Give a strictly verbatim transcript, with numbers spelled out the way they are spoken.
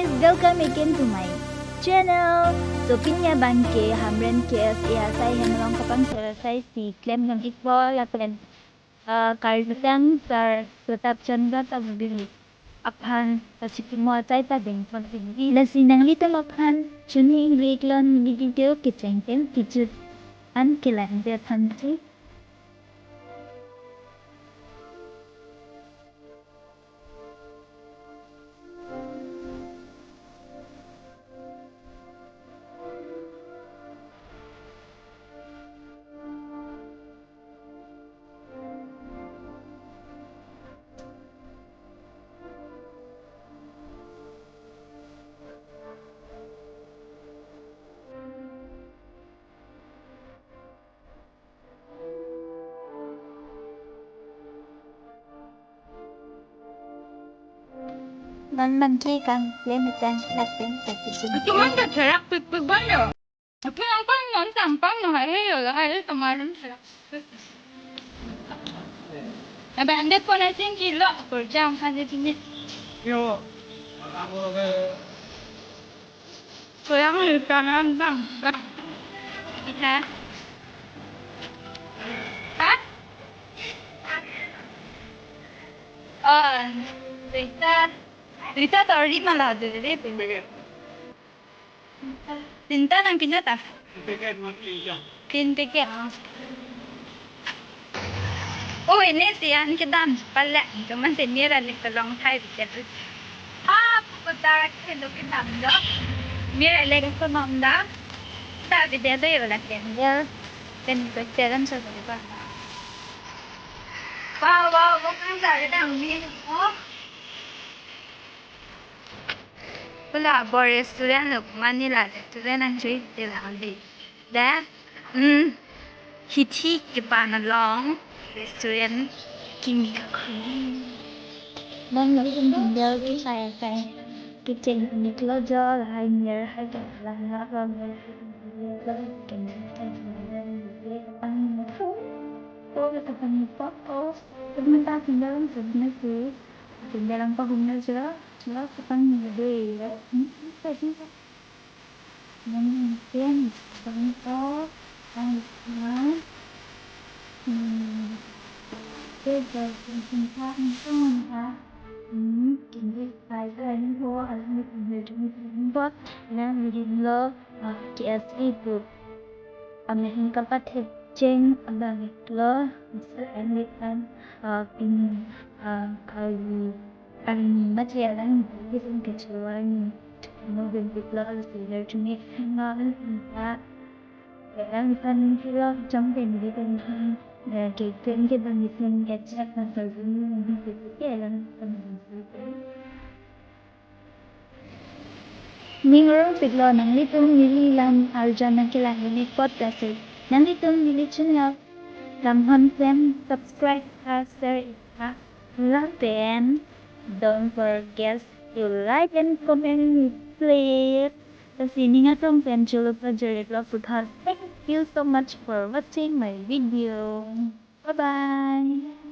Welcome again to my channel. So pini abangke Hamren K S A asai hem along kapangthir asai si klemdam ikpo lapen, ah, Karbi Tang sar Pratap Chandra Tambi aphan kachipimo asai ta dengpon tinggi. Lasi nanglitum aphan chini ingri klon video kecheng pen kijut an kelang dia thanti. Non manke kang lem itan lapen tati sini. Cuman tak serak pik-pik banyak. Tapi yang kan non sampah no hari yo hari kemarin serak. Abang dia pun asing kilo kerja kan di sini. Yo. Kurang ikan antang. Hah? Hah? Oh, Rita. Rita tori malah dulu deh. Tinta nangpinta ta? Tin packet. Oh, ini tian kedam pala. Cuman si mira lek kelong thai bikin. Ah, putar kelo kedam do. Mira lek kelong da. Ta bikin do ya lah kan ya. Dan bikin so ba. Wow, wow, bukan sa kedam ni. Oh. Pula bo restaurant lo mani la restaurant an chui de la de. Da, mm, hithi kepan along restaurant kimi. Nang lo tum tum dia ki sai sai. Kitchen ni klo jo la hai mir hai ka la la la. Oh, kita kan ni po. Oh, kita tinggal sebenarnya sih. Tinggal angka humna sila, sila petang ni deh, ya. Hmm, tadi. Yang mungkin, contoh, yang, hmm, kita mungkin tak, mungkin tak. Hmm, ini saya ini bawa alam itu, ini buat, yang di lo, ah, K S I itu. Amen kapathe cheng abang iklo, Mister Andy Tan, ah, pin, ah, kali, kali mati alang, bikin kecewa ni. Mo bin iklo, sila cumi, ngal, ngal. Alang kan iklo, jam pen, bikin, eh, ke, pen ke bang bikin kecek, nang kerja ni, bikin ke, alang kan. Ning rong pitlo nanglitum neli lam arjan nangkelang ini pot lasi. Nanglitum neli channel lam hon pen subscribe ha share ha. Lapen don't forget to like and comment me please. Lasi ning atum pen cholo pajari vlog puthan. Thank you so much for watching my video. Bye bye.